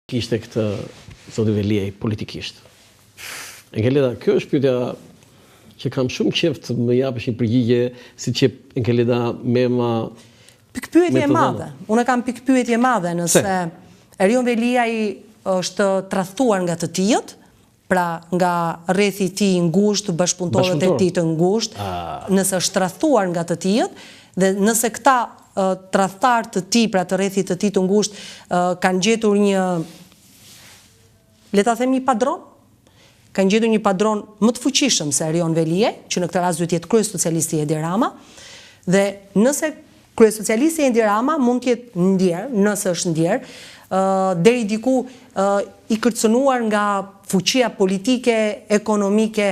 Kishte këtë zoti Veliaj politikisht? Enkeleda, kjo është pyetja që kam shumë qejf të më japësh një përgjigje siç jep Enkeleda Mema Pikëpyetje e madhe. Unë e kam pikëpyetje e madhe nëse Erion Veliaj është tradhtuar nga të tijët, pra nga rrethi i tij i ngushtë, bashkëpunëtorët e tij të ngushtë, nëse është tradhtuar nga të tijët dhe nëse këta tradhtarë të tij, pra të rrethit të tij të ngushtë, kanë gjetur një le ta them një padron, kanë gjetur një padron më të fuqishëm se Erion Veliaj, që në këtë rast duhet të jetë kryesocialisti Edi Rama, dhe nëse Kryesocialisti Edi Rama mund të jetë ndjerë, nëse është ndjerë, deri diku i kërcënuar nga fuqia politike, ekonomike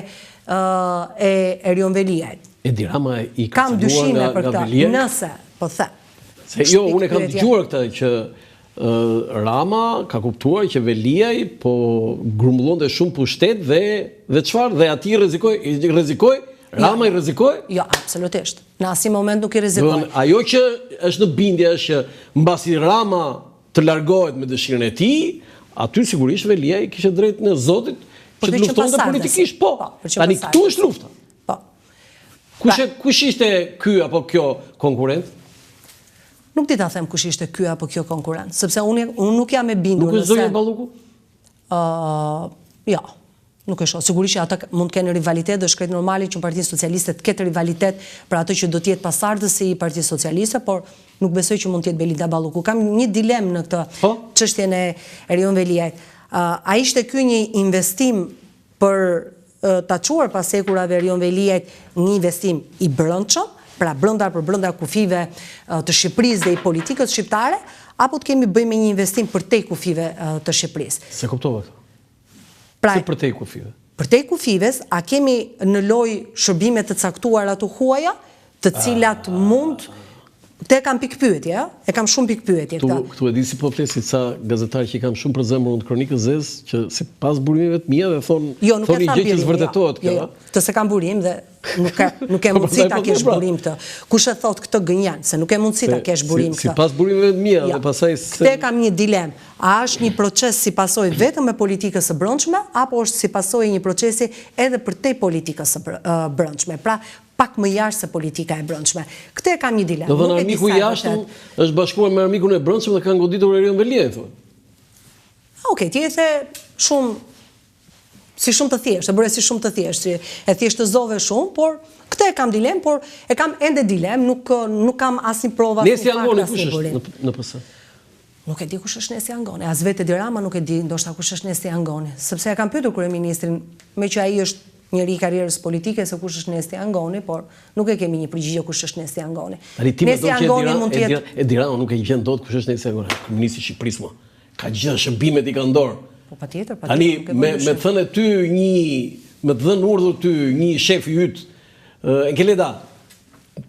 e Erion Veliajt. Edi Rama i kërcënuar nga nga Veliaj? Nëse, po them. Se jo, unë e kam dëgjuar këtë që Rama ka kuptuar që Veliaj po grumbullonte shumë pushtet dhe dhe çfarë dhe atij i rrezikoi, i rrezikoi, Rama i rrezikoi? Jo, absolutisht. Në asnjë moment nuk i rrezikoi. Ajo që është në bindje është që mbasi Rama të largohet me dëshirën e tij, aty sigurisht Veliaj kishte drejtën e Zotit që të luftonte politikisht, po. po Tani këtu është lufta. Po. Kush pra, kush ishte ky apo kjo konkurrent? Nuk di ta them kush ishte ky apo kjo konkurrent, sepse unë unë nuk jam e bindur nëse Nuk është zonja Balluku? Ë, uh, jo. Nuk e shoh. Sigurisht që ata mund të kenë rivalitet dhe është krejt normale që në Partinë Socialiste të ketë rivalitet për atë që do të jetë pasardhësi i Partisë Socialiste, por nuk besoj që mund të jetë Belinda Balluku. Kam një dilemë në këtë po? çështjen e Erion Veliajt. A ishte ky një investim për ta çuar pas hekurave Erion Veliajt një investim i brendshëm, pra brenda për brenda kufijve të Shqipërisë dhe i politikës shqiptare, apo të kemi bëjmë me një investim përtej kufijve të Shqipërisë? S'e kuptova këtë. Pra, Si përtej kufijve? Përtej kufijve, a kemi në lojë shërbime të caktuara të huaja, të cilat mund Këtë e kam pikëpyetje, ë? E kam shumë pikëpyetje këtë. Këtu e di si po flet si ca gazetarë që i kam shumë për zemër unë të kronikës zezë, që sipas burimeve të mia dhe thonë jo, nuk thonë një gjë që jo, s'vërtetohet jo, kjo. Jo, jo. Këtë s'e kam burim dhe nuk e nuk e po, mundësi ta po, kesh pra. burim këtë. Kush e thotë këtë gënjen, se nuk e mundësi ta kesh burim këtë. Sipas burimeve të mia dhe pastaj se Këtë kam një dilemë. A është një proces si pasojë vetëm e politikës së brendshme apo është si pasojë e një procesi edhe përtej politikës së brendshme? Pra, pak më jashtë se politika e brendshme. Këtë e kam një dilemë. Do thënë armiku i jashtëm është bashkuar me armikun e brendshëm dhe kanë goditur Erion Veliajn, thonë. Okej, ti e the shumë si shumë të thjeshtë, e bëre si shumë të thjeshtë, si e thjeshtëzove shumë, por këtë e kam dilemë, por e kam ende dilemë, nuk nuk kam asnjë provë, asnjë fakt, asnjë burim. Nesti Angoni kush është në PS? Nuk e di kush është Nesti Angoni, as vetë Edi Rama nuk e di ndoshta kush është Nesti Angoni, sepse e kam pyetur kryeministrin, meqë ai është njeri i karrierës politike se kush është Nesti Angoni, por nuk e kemi një përgjigje kush është Nesti Angoni. Tani ti Nesti Angoni mund të jetë Edi Rama nuk e gjen dot kush është Nesti Angoni, kryeministri i Shqipërisë më. Ka gjithë shërbimet i ka në dorë. Po patjetër, patjetër. Tani me me thënë ty një me të dhënë urdhër ty një shef i yt, Enkeleda,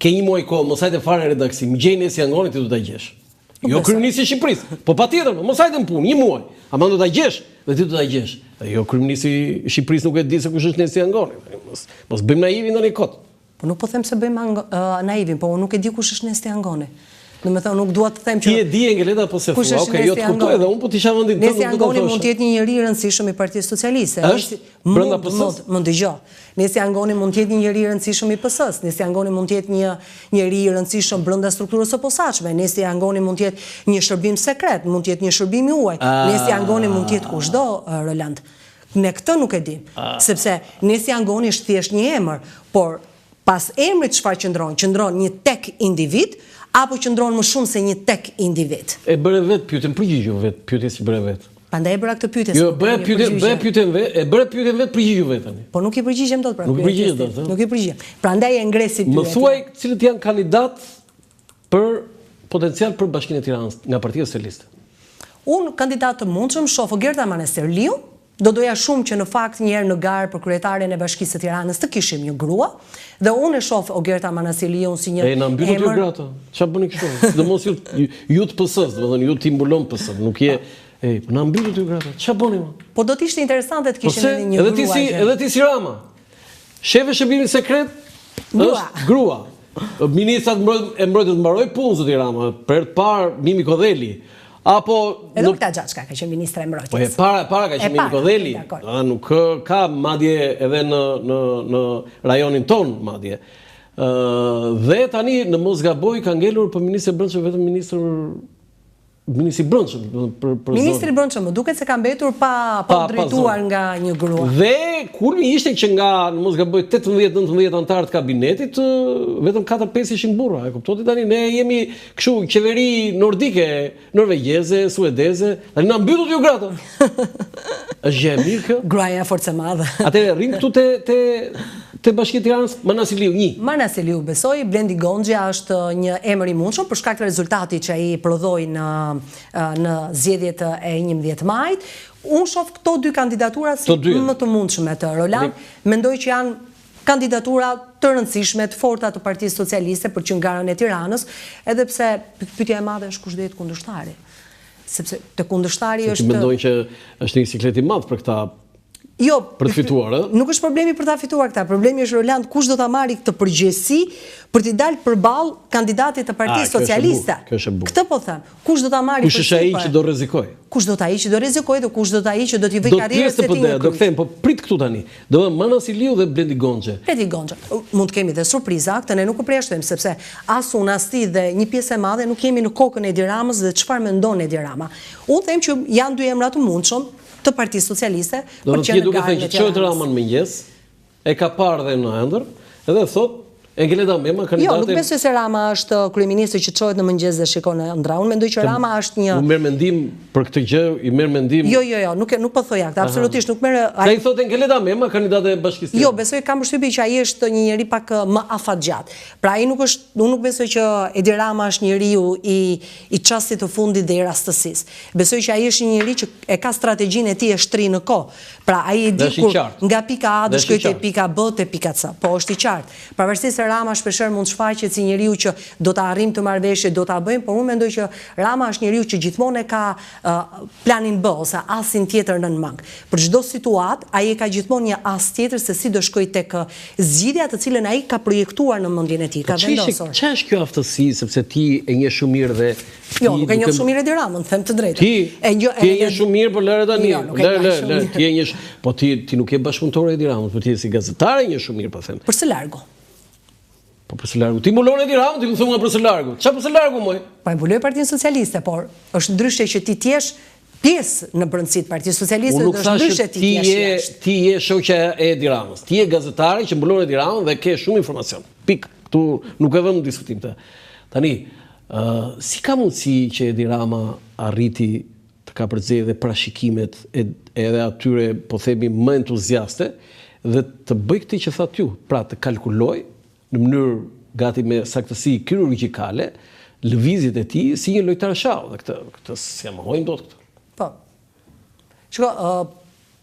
ke një muaj kohë, mos hajde fare në redaksi, më gjej Nesti Angoni ti do ta gjesh. Jo kryeministri i Shqipërisë. Po patjetër, mos hajde në punë, një muaj. Ama do ta gjesh dhe ti do ta gjesh. Dhe jo kryeministri i Shqipërisë nuk e di se kush është Nesti Angoni. Mos mos bëjmë naivin tani kot. Po nuk po them se bëjmë uh, naivin, po unë nuk e di kush është Nesti Angoni. Domethënë nuk dua të them që Ti e di Enkeleda po s'e thua. Okej, jo të kuptoj edhe unë po të isha vendin tënd nuk do ta thosha. Nesti Angoni mund të jetë një njeri i rëndësishëm i Partisë Socialiste. Është brenda PS-së? Më dëgjo. Nesti Angoni mund të jetë një njeri i rëndësishëm i PS-së, Nesti Angoni mund të jetë një njeri i rëndësishëm brenda strukturës së posaçme, Nesti Angoni mund të jetë një shërbim sekret, mund të jetë një shërbim i huaj, Nesti Angoni mund të jetë kushdo, Roland. Ne këtë nuk e dimë, sepse Nesti Angoni është thjesht një emër, por pas emrit çfarë qëndron? Qëndron një tek individ apo qëndron më shumë se një tek individ? E bëre vetë pyetjen, përgjigju vetë pyetjes që bëre vetë. Prandaj e bëra këtë pyetje. Jo, bëre pyetjen, bëre pyetjen vetë, e bëre pyetjen vetë, përgjigju vetë tani. Po nuk i përgjigjem dot pra. Nuk i përgjigjem dot, ëh. Nuk i përgjigjem. Prandaj e ngre si pyetje. Më thuaj cilët janë kandidatë për potencial për Bashkinë e Tiranës nga Partia Socialiste. Unë kandidatë të mundshëm shoh Ogerta Manastirliu, Do doja shumë që në fakt një herë në garë për kryetaren e Bashkisë së Tiranës të kishim një grua dhe unë e shoh Ogerta Manastirliun si një emër E na mbyllët ju gratë. Çfarë bëni kështu? Sidomos ju ju të PS-së, domethënë ju ti mbulon PS-n, nuk je Ej, po na mbyllët ju gratë. Çfarë bëni më? Po do të ishte interesante të po kishim edhe një grua. Edhe ti si, edhe ti si Rama. Shefe shërbimi sekret është grua. Ministrat e mbrojtjes mbaroi punë zoti Rama, për herë të parë Mimi Kodheli. Apo Edhe Olta Xhaçka ka qenë ministre e mbrojtjes. Po e para, e para ka qenë Mimi Kodheli. Ëh, nuk ka madje edhe në në në rajonin tonë madje. Ëh, dhe tani në mos gaboj ka ngelur për ministër të brendshëm vetëm ministër Ministri i Brendshëm, për për Ministri i Brendshëm, më duket se ka mbetur pa pa u drejtuar nga një grua. Dhe kulmi ishte që nga, në mos gaboj, 18-19 anëtarë të kabinetit, vetëm 4-5 ishin burra. E kupton ti tani ne jemi kështu qeveri nordike, norvegjeze, suedeze, tani na mbyllët ju gratë. Është gjë e mirë kjo? Gruaja forcë e madhe. Atëherë rrim këtu te te te Bashkia e Tiranës, Manas Iliu një. Manas Iliu besoj, Blendi Gonxhja është një emër i mundshëm për shkak të rezultatit që ai prodhoi në në zgjedhjet e 11 majit. Unë shoh këto dy kandidatura si më të mundshme të Roland. Mendoj që janë kandidatura të rëndësishme, të forta të Partisë Socialiste për që në garën e Tiranës, edhe pse pyetja e madhe është kush do jetë kundërshtari. Sepse te kundërshtari është... Ti mendon që është një siklet i madh për këta Jo, për të fituar, ë? Nuk është problemi për ta fituar këta. Problemi është Roland kush do ta marrë këtë përgjegjësi për t'i dalë përballë kandidatit të Partisë Socialiste. Kjo është e bukur. Këtë po them. Kush do ta marrë Kush është ai që do rrezikojë? Kush do të ai që do rrezikojë dhe kush do të ai që do t'i vëjë karrierës së tij një kryq. Do kthejmë, po prit këtu tani. Do të Manas Iliu dhe Blendi Gonxhe. Blendi Gonxhe. Mund të kemi dhe surpriza, këtë ne nuk e përjashtojmë sepse as unë as ti dhe një pjesë e madhe nuk jemi në kokën e Edi Ramës dhe çfarë mendon Edi Rama. Unë them që janë dy emra të mundshëm të Partisë Socialiste për të qenë në garën e Tiranës. Do të thotë Rama në mëngjes, e ka parë dhe në ëndërr, edhe thotë Enkeleda Mema kandidate. Jo, nuk besoj se Rama është kryeministër që çohet në mëngjes dhe shikon në ëndrra. Unë mendoj që Rama është një U merr mendim për këtë gjë, i merr mendim. Jo, jo, jo, nuk nuk po thoja këtë, absolutisht nuk merr ai. Ai thotë Enkeleda Mema kandidate e bashkisë. Jo, besoj kam përshtypjen që ai është një njeri pak më afatgjatë. Pra ai nuk është, unë nuk besoj që Edi Rama është njeriu i i çastit të fundit dhe i rastësisë. Besoj që ai është një njeri që e ka strategjinë e tij e shtrirë në kohë. Pra ai e di kur nga pika A do shkojë te pika B, te pika C. Po është i qartë. Pavarësisht se Rama shpeshherë mund të shfaqet si njeriu që do ta arrijmë këtë marrëveshje, do ta bëjmë, por unë mendoj që Rama është njeriu që gjithmonë e ka planin B ose asin tjetër nën mëngë. Për çdo situatë, ai e ka gjithmonë një as tjetër se si do shkojë tek zgjidhja të cilën ai ka projektuar në mendjen e tij, ka vendosur. Po ç'është kjo aftësi, sepse ti e njeh shumë mirë dhe Jo, nuk e njoh shumë mirë Edi Ramën, them të drejtën. Ti, e njoh, ti e njeh shumë mirë, po lëre tani. Jo, nuk e njoh shumë mirë. Ti e njeh, po ti ti nuk je bashkëpunëtore e Edi Ramës, po ti je si gazetare e njeh shumë mirë, po them. Për së largu. Po për së largu. Ti mbulon Edi Ramën, ti më thua për së largu. Çfarë për së largu moj? Po e mbuloj Partinë Socialiste, por është ndryshe që ti të jesh pjesë në brendësi të Partisë Socialiste dhe është ndryshe ti të jesh jashtë. Ti je shoqja e Edi Ramës. Ti je gazetare që mbulon Edi Ramën dhe ke shumë informacion. Pikë. Këtu nuk e vëmë në diskutim këtë. Tani, Si ka mundësi që Edi Rama arriti të kapërcejë dhe parashikimet e edhe atyre, po themi, më entuziaste dhe të bëjë këtë që thatë ju, pra të kalkulojë në mënyrë gati me saktësi kirurgjikale lëvizjet e tij si një lojtar shahu dhe këtë këtë s'ia mohojmë dot këtë. Po. Shiko,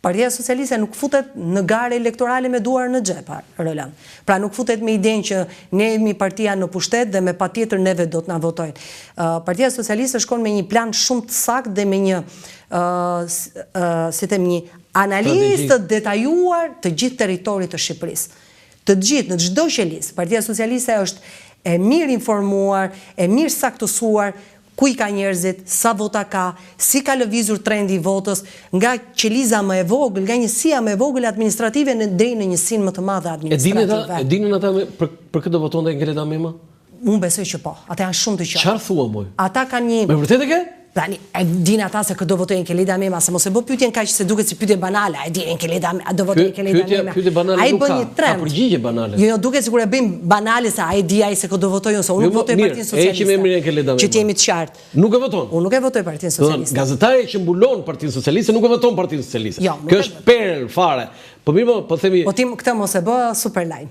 Partia Socialiste nuk futet në garë elektorale me duar në xhep, Roland. Pra nuk futet me idenë që ne jemi partia në pushtet dhe me patjetër neve do të na votojnë. Partia Socialiste shkon me një plan shumë të saktë dhe me një si them një analizë të detajuar të gjithë territorit të Shqipërisë. Të gjithë, në çdo qelizë, Partia Socialiste është e mirë informuar, e mirë saktësuar Ku i ka njerëzit, sa vota ka, si ka lëvizur trendi i votës, nga qeliza më e vogël, nga njësia më e vogël administrative në deri në njësinë më të madhe administrative. E dinin ata me për për kë do votonte Enkeleda Mema? Unë besoj që po. Ata janë shumë të qartë. Çfarë thua moj? Ata kanë një Me vërtetë e ke? Tani, e dinë ata se kë do votojë Enkeleda Mema, se mos e bë pyetjen kaq se duket si pyetje banale, a e di Enkeleda, a do votojë Enkeleda Mema? Pyetje banale nuk ka, ka përgjigje banale. Jo, jo, duket sikur e bëjmë banale se a e di ai se kë do votojë unë, se unë nuk jo, votoj Partinë Socialiste. Që të jemi të qartë. Nuk e voton. Unë nuk e votoj Partinë Socialiste. Gazetari që mbulon Partinë Socialiste nuk e voton Partinë Socialiste. Jo, Kjo është perlë fare. Po mirë, po, po themi Po ti këtë mos e bë super lajm.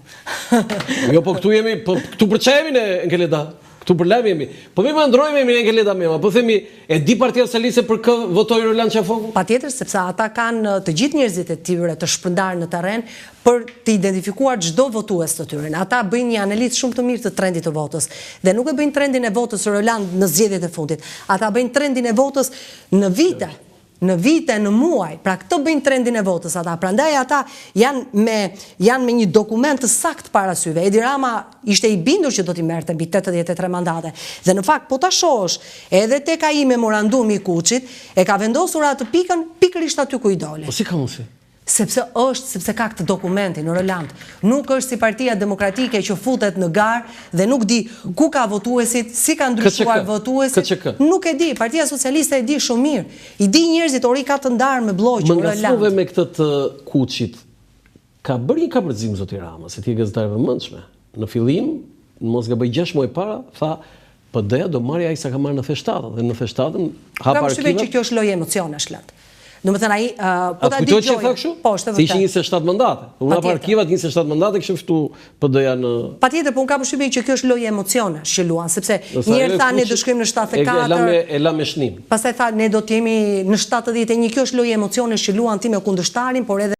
Jo, po këtu jemi, po këtu për çfarë jemi ne Enkeleda? Këtu për lajm jemi. Po mirë, po ndërrojmë emrin Enkeleda Mema. Po themi, e di Partia Socialiste për kë votoi Roland Qafoku? Patjetër, sepse ata kanë të gjithë njerëzit e tyre të shpërndarë në terren për të identifikuar çdo votues të tyre. Ata bëjnë një analizë shumë të mirë të trendit të votës. Dhe nuk e bëjnë trendin e votës Roland në zgjedhjet e fundit. Ata bëjnë trendin e votës në vite. Në vite, në muaj, pra këtë bëjnë trendin e votës ata, prandaj ata janë me janë me një dokument të saktë para syve. Edi Rama ishte i bindur që do t'i merrte mbi 83 mandate. Dhe në fakt po ta shohësh, edhe tek ai memorandumi i Kuçit, e ka vendosur atë pikën pikërisht aty ku i doli. Po si ka mundësi? Sepse është, sepse ka këtë dokumentin, Roland. Nuk është si Partia Demokratike që futet në garë dhe nuk di ku ka votuesit, si ka ndryshuar votuesit. KÇK. Nuk e di, Partia Socialiste e di shumë mirë. I di njerëzit, ore i ka të ndarë me blloqe, Roland. Më ngacmove me këtë të Kuçit. Ka bërë një kapërcim zoti Rama, se ti je gazetare e vëmendshme. Në fillim, në mos gaboj 6 muaj para, tha PD-ja do marrë aq sa ka marrë në 97 dhe në 97-ën hap arkivat. Kam përshtypjen që kjo është lojë emocionesh, Lent. Domethënë ai po ta dëgjoj. A kështu? Po, është e vërtetë. Se ishin 27 mandate. Unë hap arkivat 27 mandate kishte fitu PD-ja në Patjetër, po unë kam përshtypjen që kjo është lojë emocionesh që luan, sepse një herë tha ne do shkojmë në 74. E la me e la me shënim. Pastaj tha ne do të jemi në 71. Kjo është lojë emocionesh që luan ti me kundërshtarin, por edhe.